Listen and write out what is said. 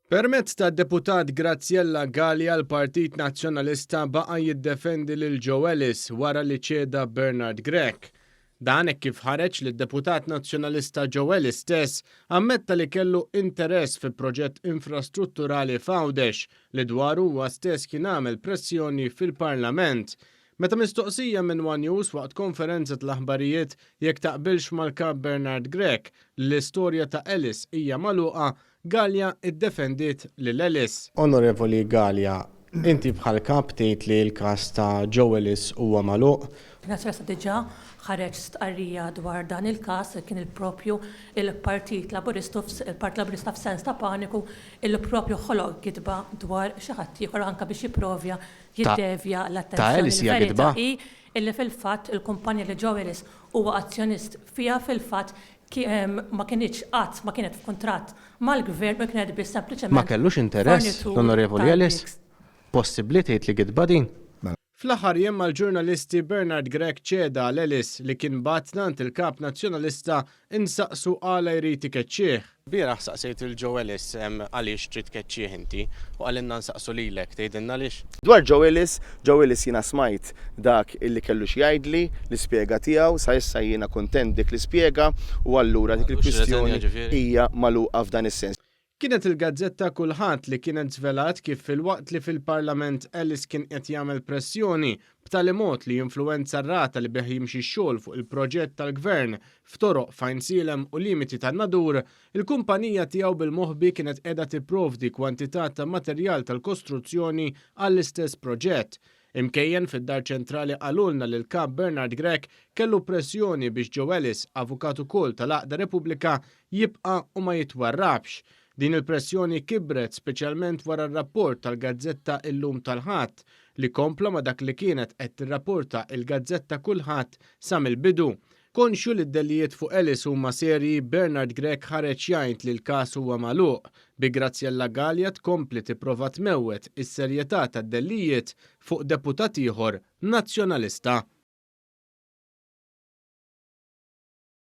Permezz tad-Deputat Graziella Galea l-Partit Nazzjonalista baqa' jiddefendi lil Joe Ellis wara li ċeda Bernard Grech. Dan hekk kif ħareġ li d-Deputat Nazzjonalista Joe Ellis stess ammetta li kellu interess fi proġett infrastrutturali f'Għawdex li dwaru huwa stess kien għamel pressjoni fil-Parlament. Meta mistoqsija minn one News waqt konferenza tal-aħbarijiet jekk taqbilx mal-Kap Bernard Grech li l-istorja ta' Ellis hija magħluqa, Galea iddefendiet lil Ellis. Onorevoli Galea, inti bħal Kap tgħid li l-każ ta' Joe Ellis huwa magħluq? Nazzjonalista diġà ħareġ stqarrija dwar dan il-każ, kien il-propju il-Partit Laburistu, il-Partit Laburista f'sens ta' paniku, illi propju ħoloq gidba dwar xi ħadd ieħor anke biex jipprovja jiddevja l-attenzjoni. Il-verità hi illi fil-fatt il-kumpanija li Joe Ellis huwa azzjonist fiha fil-fatt ma kinitx qatt ma kienet f'kuntratt mal-Gvern u kienet biss sempliċement Ma kellux interess l-Onorevoli Ellis? Possibbli tgħid li gidba din? Fl-aħħar jiem mal-ġurnalisti Bernard Grech ċeda għal Ellis li kien bagħatna għand il-Kap Nazzjonalista insaqsu għala jrid ikeċċih. Bieraħ saqsejt lil Joe Ellis għaliex trid tkeċċih inti u qalilna nsaqsu lilek, tgħidilna għaliex? Dwar Joe Ellis, Joe Ellis jiena smajt dak illi kellu xi jgħidli, l-ispjega tiegħu, sa issa jiena kuntent b'dik l-ispjega u allura dik il-kwistjoni hija magħluqa f'dan is-sens. Kienet il-gazzetta Kullħadd li kienet żvelat kif filwaqt li fil-Parlament Ellis kien qed jagħmel pressjoni b'tali mod li jinfluwenza r-rata li bih jimxi x-xogħol fuq il-proġett tal-Gvern f'toroq f'Għajnsielem u limiti tan-Nadur, il-kumpanija tiegħu bil-moħbi kienet qiegħda tipprovdi kwantità ta' materjal tal-kostruzzjoni għall-istess proġett. Imkejjen fid-Dar Ċentrali qalulna li l-Kap Bernard Grech kellu pressjoni biex Joe Ellis, avukat ukoll tal-għaqda Repubblika, jibqa' u ma jitwarrabx. Din il-pressjoni kibret speċjalment wara r-rapport tal-gazzetta Illum tal-Ħadd, li kompla ma' dak li kienet qed tirrapporta il-gazzetta Kullħadd sa mill-bidu. Konxju li d-dellijiet fuq Ellis huma serji, Bernard Grech ħareġ jgħid li l-każ huwa magħluq, bi Graziella Galea tkompli tipprova tmewwet is-serjetà tad-dellijiet fuq deputat ieħor Nazzjonalista.